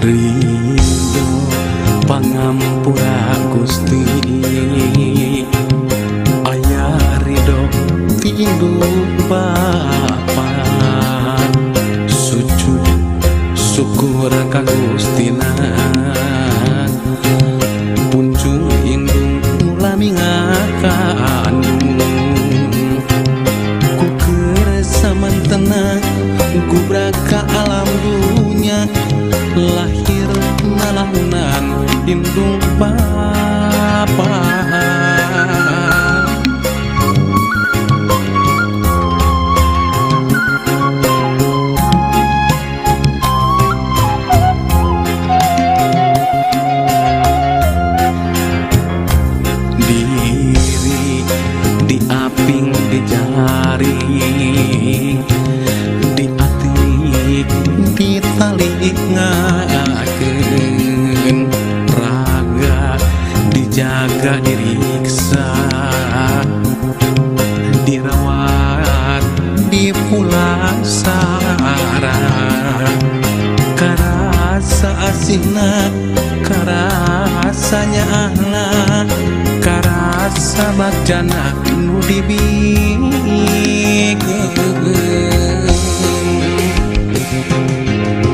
Ridho pangampura Gusti, aya ridho ti indung Bapa. Sujud syukur ka Gustina, punjung indung lami ngakandung. Ku keur samantena gubrak ka alam dunya, lahir nalahunan indung Bapa. Diri diaping di jaring, diatik ditalingakeun, raga dijaga diriksa, dirawat dipulasara. Karasa asihna, karasanya ahna, karasa bagjana nu dibikeun.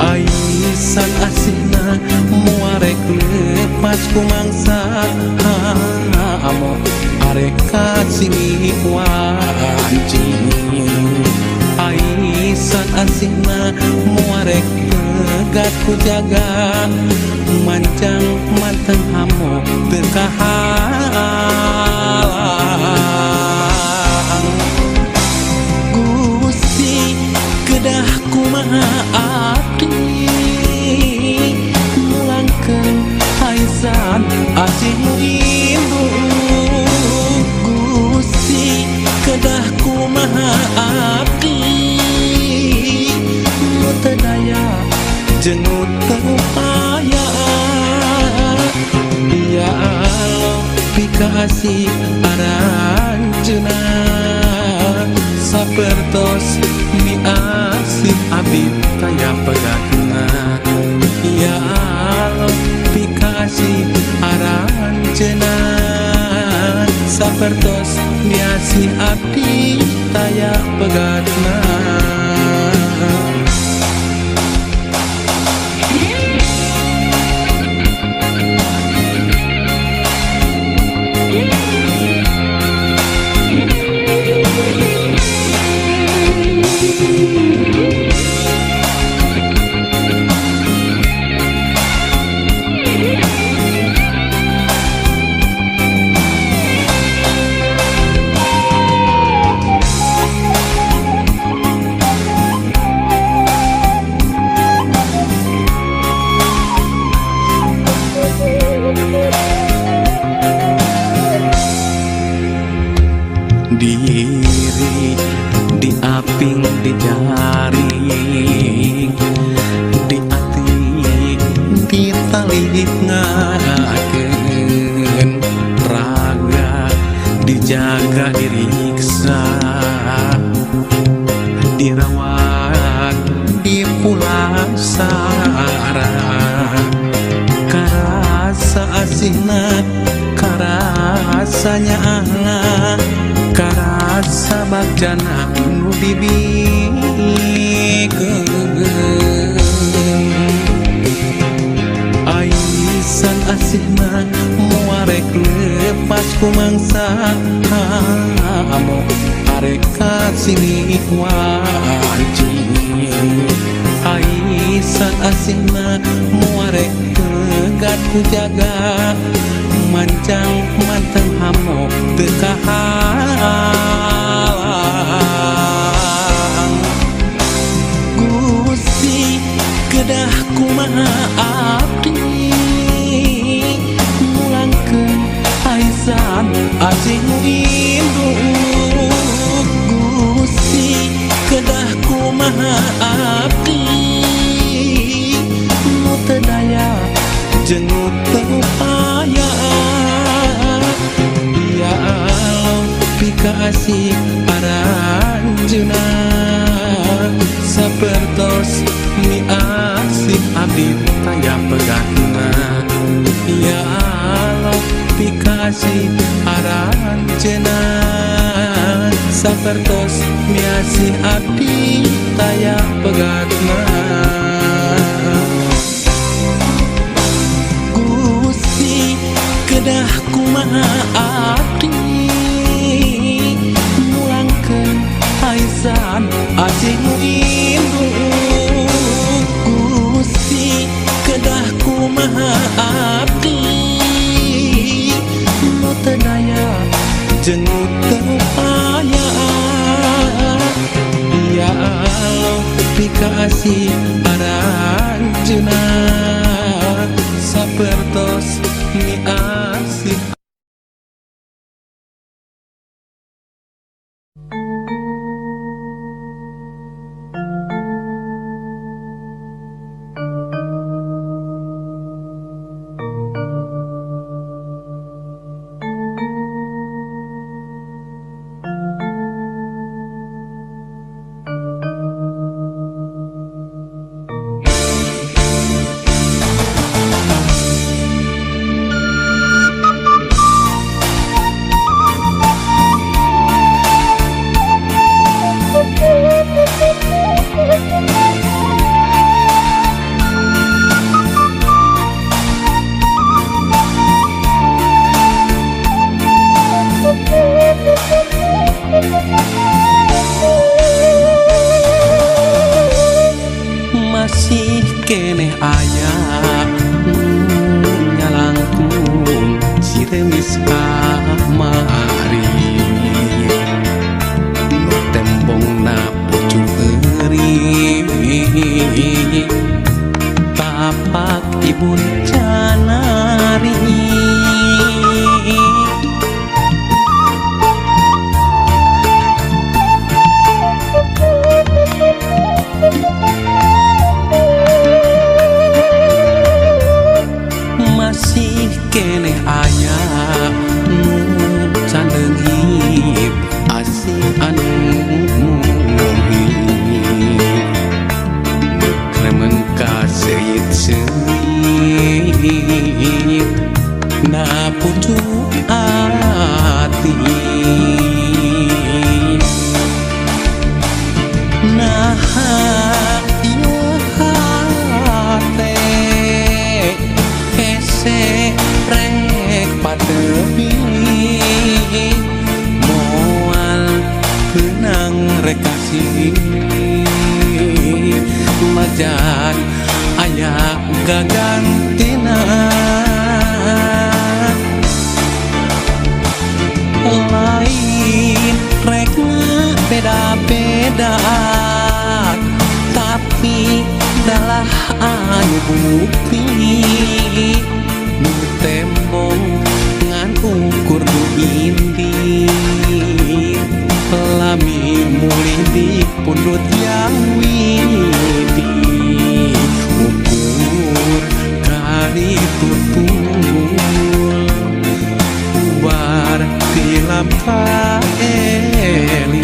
Aisan asihna muarek lepas ku mangsa amo, arek kasilih wanci. Aisan asihna muarek pegat ku jaga, mancang manteng hamo teu kahalang. Gusti, kedah kumaha abdi mulangkeun aisan asih nu indung? Gusti, kedah kumaha abdi nu teu daya jeung nu teu upaya? Ya Allah, pikasih aranjeuna sapertos miasih abdi taya pegatna. Ya Allah, pikasih aranjeuna sapertos miasih abdi taya pegatna. Diri diaping di jaring, diatik ditalingakeun, raga dijaga diriksa, dirawat dipulasara. Karasa asihna, karasanya ahna, karasa bagjana nu dibikeun. Aisan asihna muarek lepas ku mangsa amo, arek kasilih wanci. Aisan asihna muarek pegat ku jaga, mancang manteng hamo teu kahalang. Gusti, kedah kumaha abdi mulangkeun aisan asih nu indung? Gusti, kedah kumaha abdi nu teu daya jeung nu teu upaya? Ya Allah, pikasih aranjeuna sapertos miasih abdi. Abdi taya pegatna. Ya Allah, pikasih aranjeuna sapertos miasih abdi taya pegatna. Gusti, kedah kumaha abdi mulangkeun aisan asih nu indung? Gusti, kedah kumaha abdi nu teu daya jeung nu teu aya? Ya Allah, pikasih aranjeuna sapertos miasih. Masih keneh aya nu nyalangkung ciremis kamari, nu tembongna pucung euring tapak ibun canari. Masih keneh aya nu can leungit asih anu muhib, nu kremen ka seuyit-seuyit na pucuk ati. Naha ieu hate hese rek patepi, moal keunang rek kasih majan aya gagantina. Lain rek beda-beda, tapi dalah anu bukti nu tembong ngan ukur nu indi lami mulih di pundut yang widi ukur kali tutul ubar tilap kaeling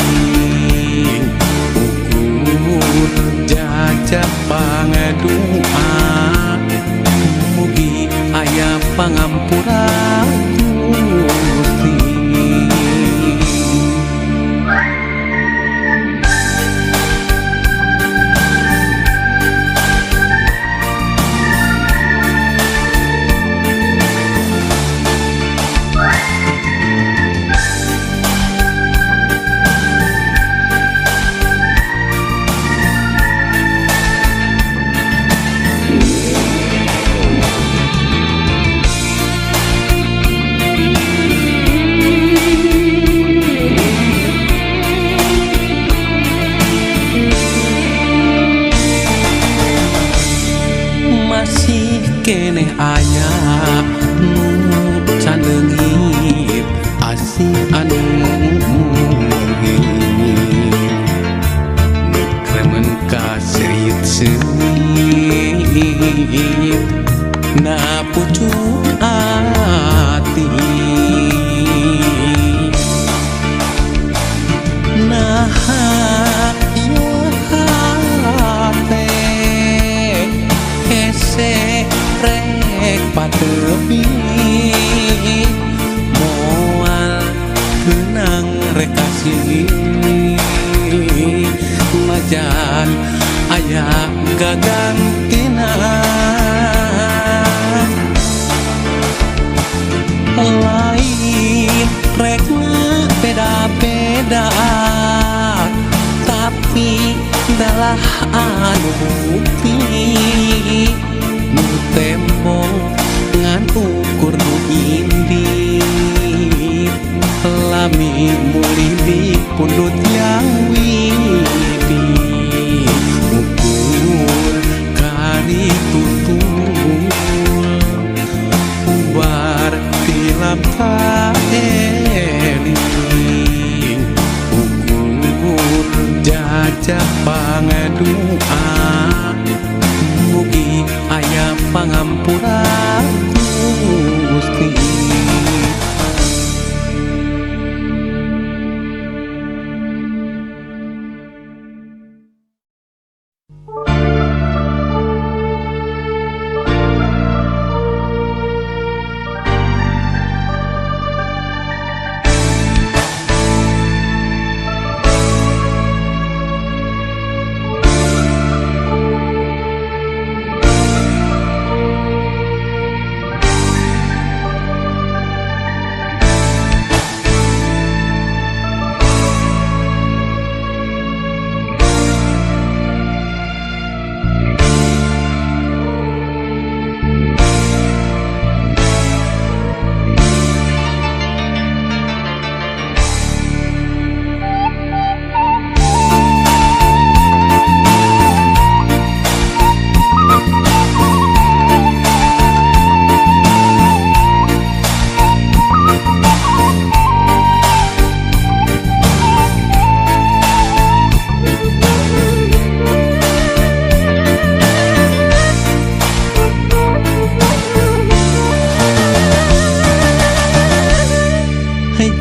ukur jajah pangadua mugi aya pangampura Gusti. Masih keneh aya nu can leungit asih anu muhib, nu kremen ka seuyit-seuyit na pucuk ati. Naha ieu hate hese. Tembong ngan ukur nu indit lami mulih dipundut yang widi ukur kari tutul ubar tilap eling ukur jajah pangadua mugi aya pangampura Gusti.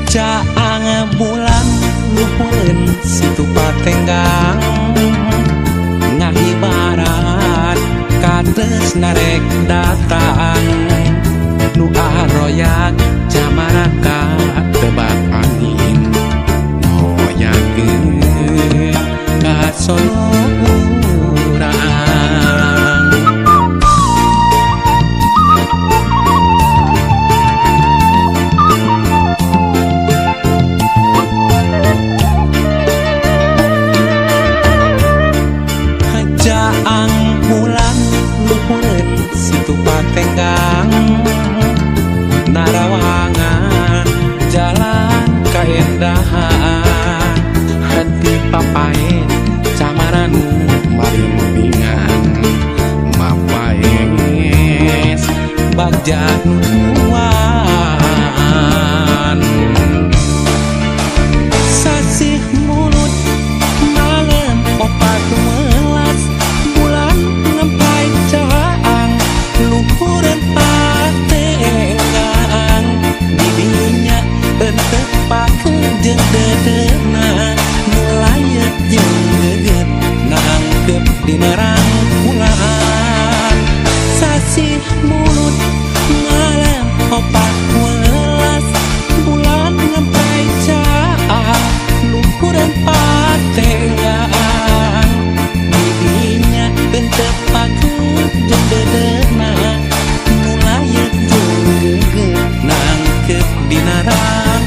Caang bulan luhureun situ patenggang ngahibaran kates narek datang nu aroyak camaraka tebak angin moyakeun ka Solo urang. Caang bulan luhureun situ patenggang narawangan jalan kaendahan hati papae camaranu marimbingan mapaes bagja nutuan sasih mulut malam opat welas bulan ngempai caang luhureun patenggang didinya entep pakeun jeung dedeuna nu layet jeung geget nangkep dina rangkulan sasih mulut malam opat welas bulan ngempai caang luhureun patenggang didinya entep pakeun jeung dedeuna nu layet jeung geget nangkep dina rangkulan.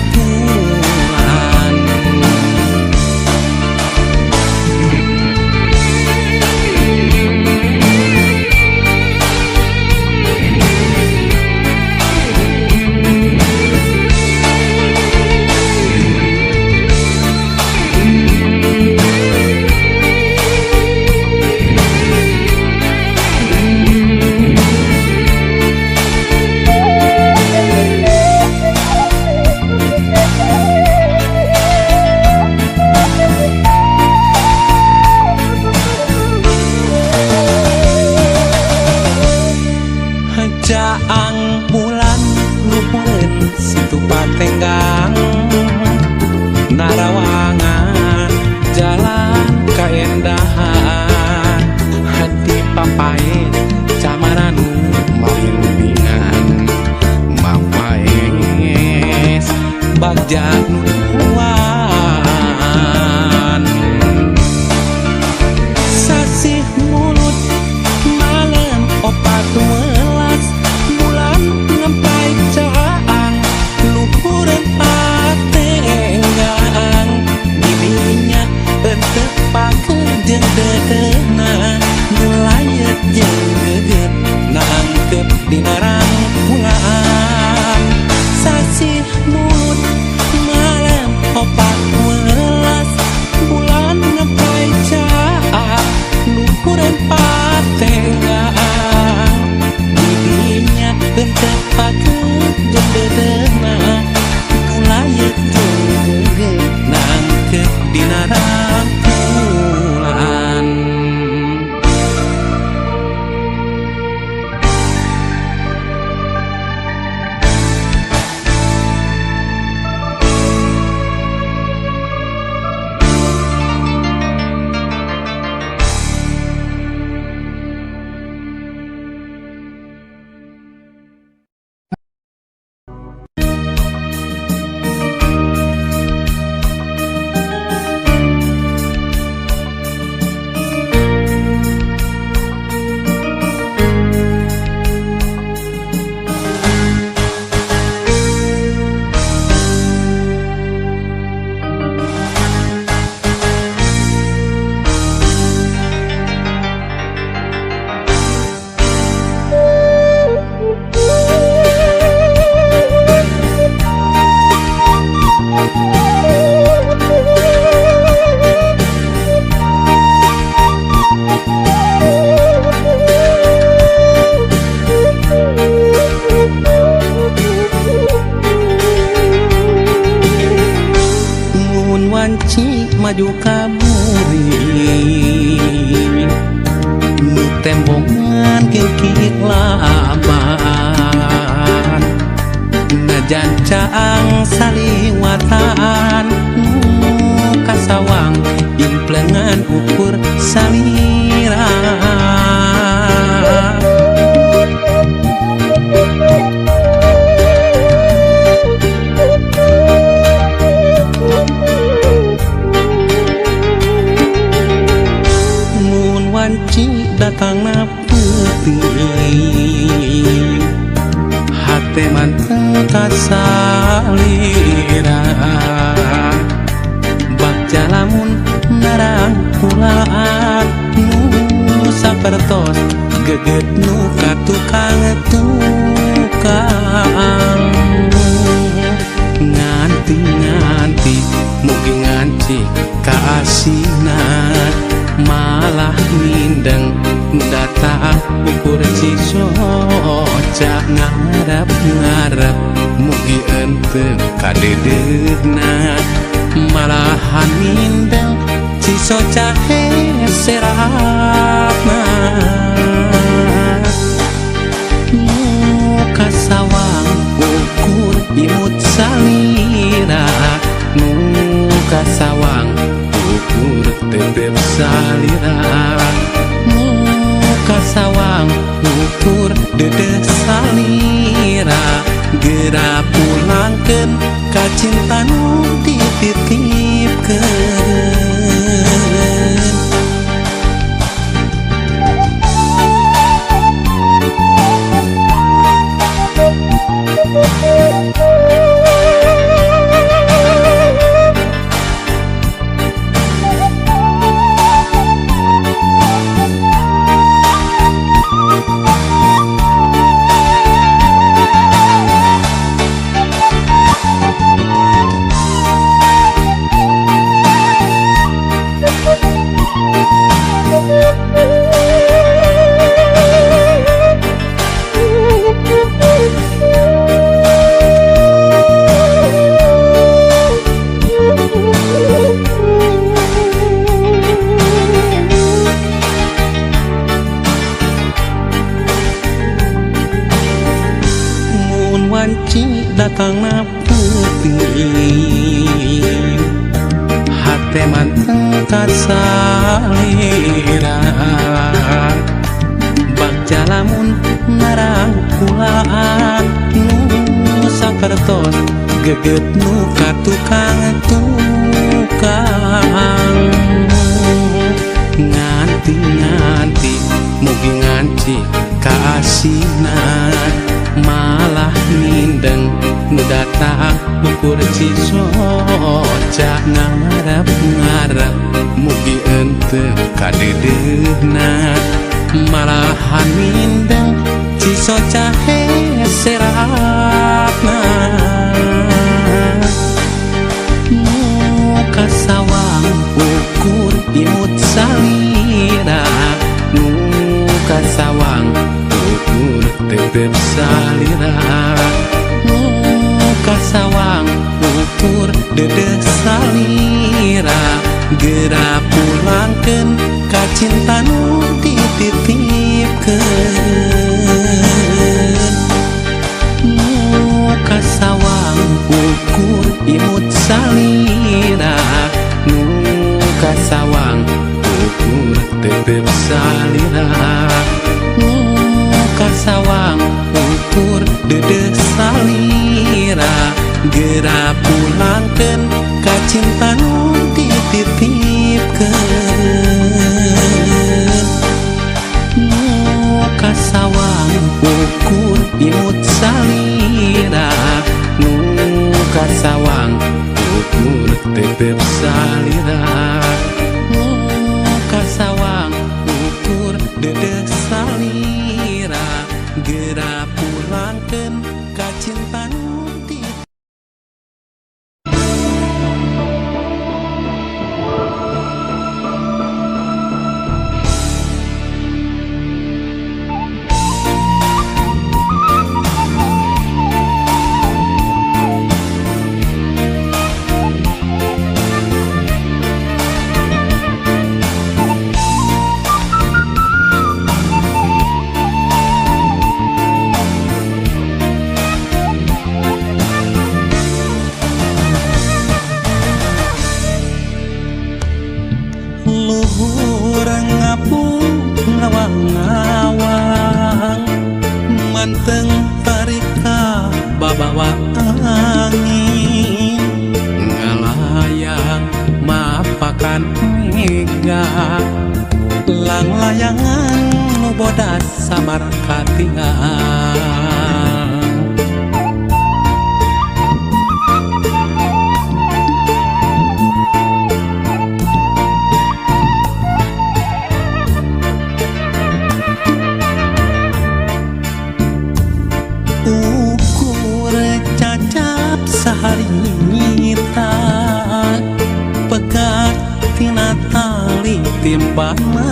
Caang bulan luhureun situ patenggang narawangan jalan kaendahan hati papae camaranu marimbingan mapaes bagja nutuan sasih mulut malam opat welas bulan ngempai caang luhureun patenggang didinya entep pakeun jeung dedeuna nu layet jeung geget nangkep maju ka buri nu tembongan kingkik laban najan caang saliwatan nu kasawang implengan ukur salira. Mun wanci datangna peuting hate manteng kasalira bagja lamun narangkulaan nu sapertos geget nu ka tukang tukang nganti-nganti mugi nganci kaasinan malah mindeng datang ukur cisoca ngarep-ngarep mugi ente kadedeuna malahan mindeng cisoca heserapna nu kasawang ukur imut salira nu kasawang ukur tetep salira nu kasawang ukur dedeh salira geura pulangkeun ka cinta nu dititipkeun. Mun wanci datangna peuting hate manteng kasalira bagja lamun narangkulaan nu sapertos geget nu ka tukang tukang nganti-nganti mugi nganci kaasinan malah mindeng nu datang ukur cisoca ngarep-ngarep mugi ente kadedeuna malahan mindeng cisoca heserapna nu kasawang ukur imut salira nu kasawang ukur tetep salira nu kasawang ukur dedeh salira geura pulangkeun ka cinta nu dititipkeun nu kasawang ukur imut salira nu kasawang ukur tetep salira nu kasawang ukur dedeh salira geura pulangkeun ka cinta nu dititipkeun nu kasawang ukur imut salira nu kasawang ukur tetep salira nu kasawang ukur dedeh salira geura pulangkeun ka cinta nu dititipkeun. Manteng tarika babawa angin, ngalayang mapakan mega. Lang layangan nu bodas samar katingal. Ukur cacap saharita, pegat tina tali timbana,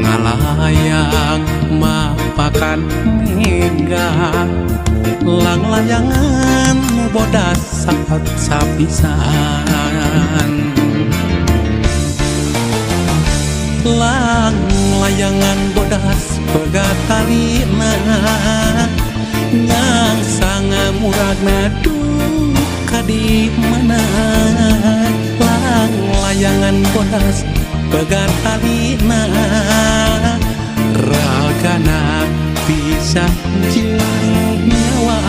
ngalayang mapakan mega. Lang layangan nu bodas sapat sapisan. Lang layangan bodas pegat talina, yang sanga muragna duka di mana. Lang layangan bodas pegat talina, ragana bisa jeung nyawa.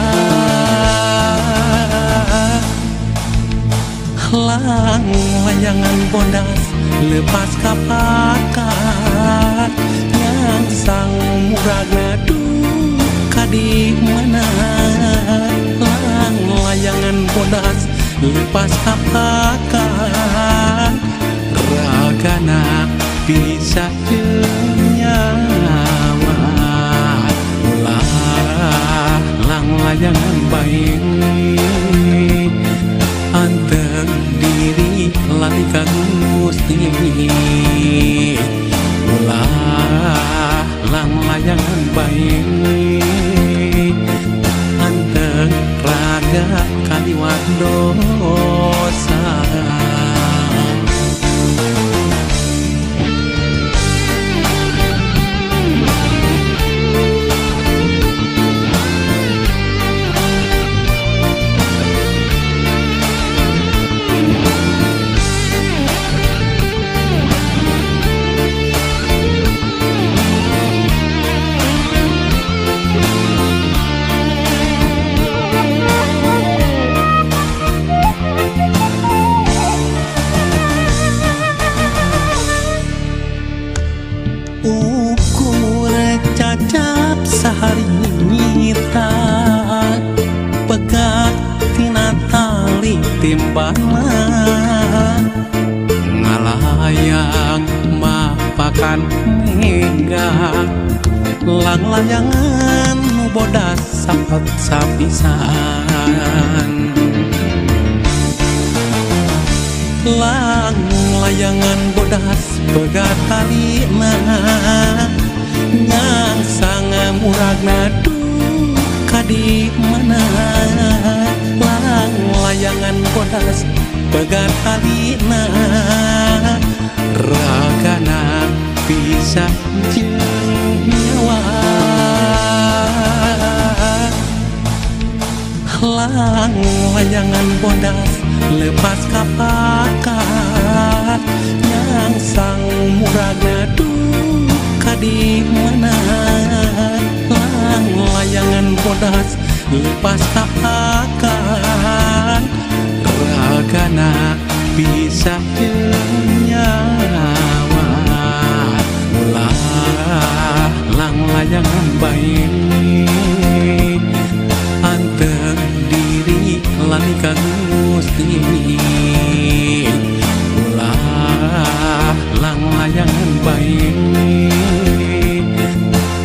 Lang layangan bodas lepas kapakat, yang sang muragna duka di mana. Lang layangan bodas lepas kapakat, ragana bisa jeung nyawa. Ulah lang layangan bae, anteng diri lali ka Gusti. Ulah lang layangan bae, anteng raga kaliwat dosa. Ukur cacap saharita, pegat tina tali timbana, ngalayang mapakan mega. Lang layangan nu bodas sapat sapisan. Lang layangan bodas pegat talina, yang sanga muragna duka di mana. Lang layangan bodas pegat talina, ragana bisa jeung nyawa. Lang layangan bodas lepas kapakat, yang sang muragna duka di mana. Lang layangan bodas lepas kapakat, ragana bisa jeung nyawa. Ulah lang layangan bae, anteng diri lali ka Gusti. Ulah lang layangan bae,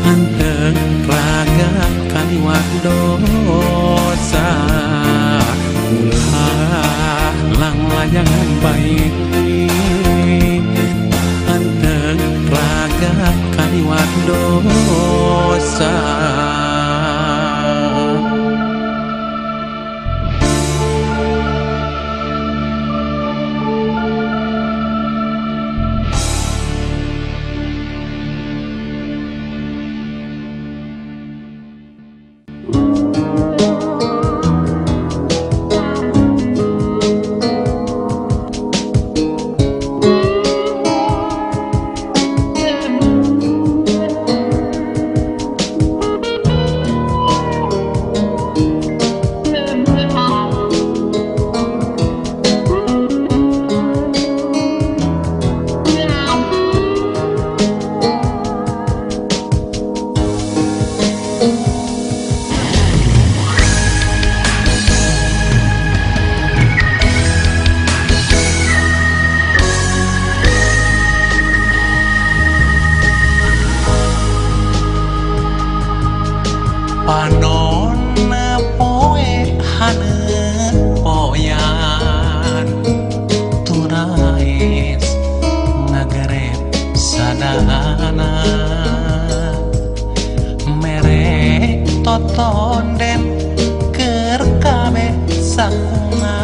anteng raga kaliwat dosa. Ulah lang layangan bae, anteng raga kaliwat dosa. Panon poe haneut poyan turaes ngagerep sadana mere totonden keur kabeh sakuna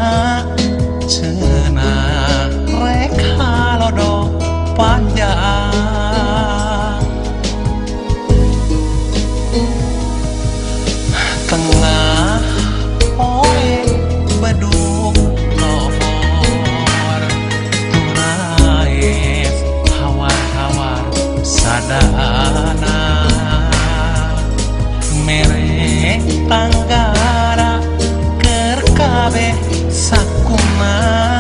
cenah rek halodo panjang. Tengah poe bedug lobor turaes hawar-hawar sadana mere tanggara keur kabeh sakuna.